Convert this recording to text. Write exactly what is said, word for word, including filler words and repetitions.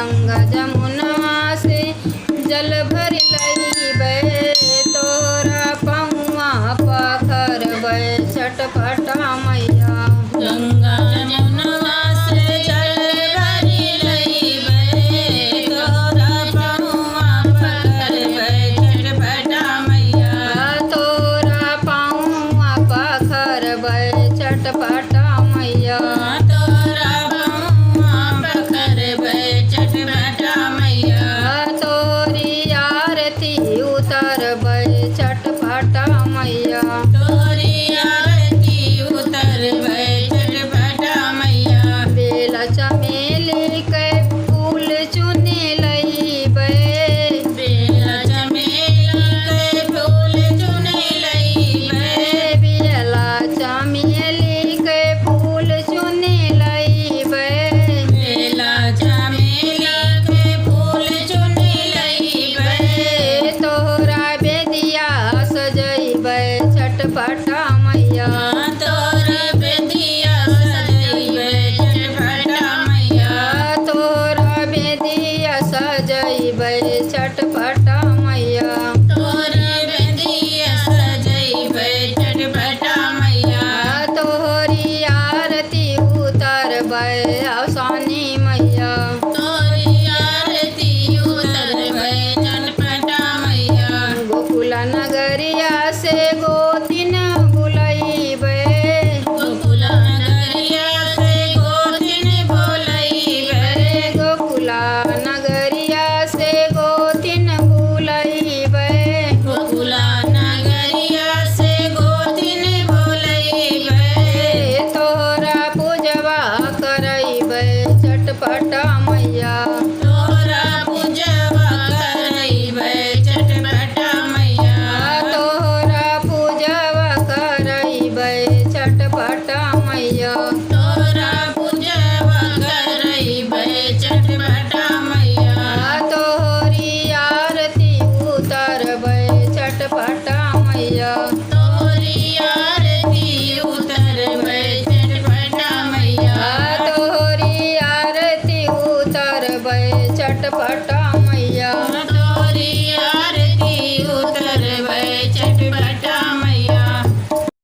गंगा जमुनवा से जल भरि लइबै, तोहरा पौआ पखरबै छटपटा मैया। गंगा जमुनवा से जल भरि लइबै, तोहरा पौआ पखरबै छटपटा मैया। तोहरा पौआ पखरबै छटपटा मैया। तोहरा पौआ पखरबै छटपटा मैया। तोहरी आरती उतरबै छटपटा मैया। तोहरी आरती उतरबै छटपटा मैया। बेला चमेली के फूल चुनि लइबै। बेला चमेली के फूल चुनि लइबै। बेला चमेली के फूल चुनि लइबै। बेला चमेली के फूल चुनि लइबै। तोहरा बेदिया सजइबै छटपटा मैया। तोहरा बेदिया सजइबै छटपटा मैया। तोहरा बेदिया सजइबै छटपटा मैया। तोहरा बेदिया सजइबै छटपटा मैया। तोहरी आरती उतरबै अवसानी मैया। तोहरी आरती उतरबै छटपटा मैया। गोकुल नगरिया से गोतिन बुलइबै। गोकुल नगरिया से गोतिन बुलइबै। गोकुल नगरिया से गोतिन बुलइबै। गोकुल नगरिया से गोतिन बुलइबै। तोहरा पूजवा करइबै छटपटा मैया। तोहरा पूजवा करइबै छटपटा मैया। तोहरा पूजवा करइबै छटपटा मैया। तोहरा पूजवा करइबै छटपटा मैया। तोहरी आरती उतरबै छटपटा मैया। तोहरी आरती उतरबै छटपटा मैया। तोहरी आरती उतरबै छटपटा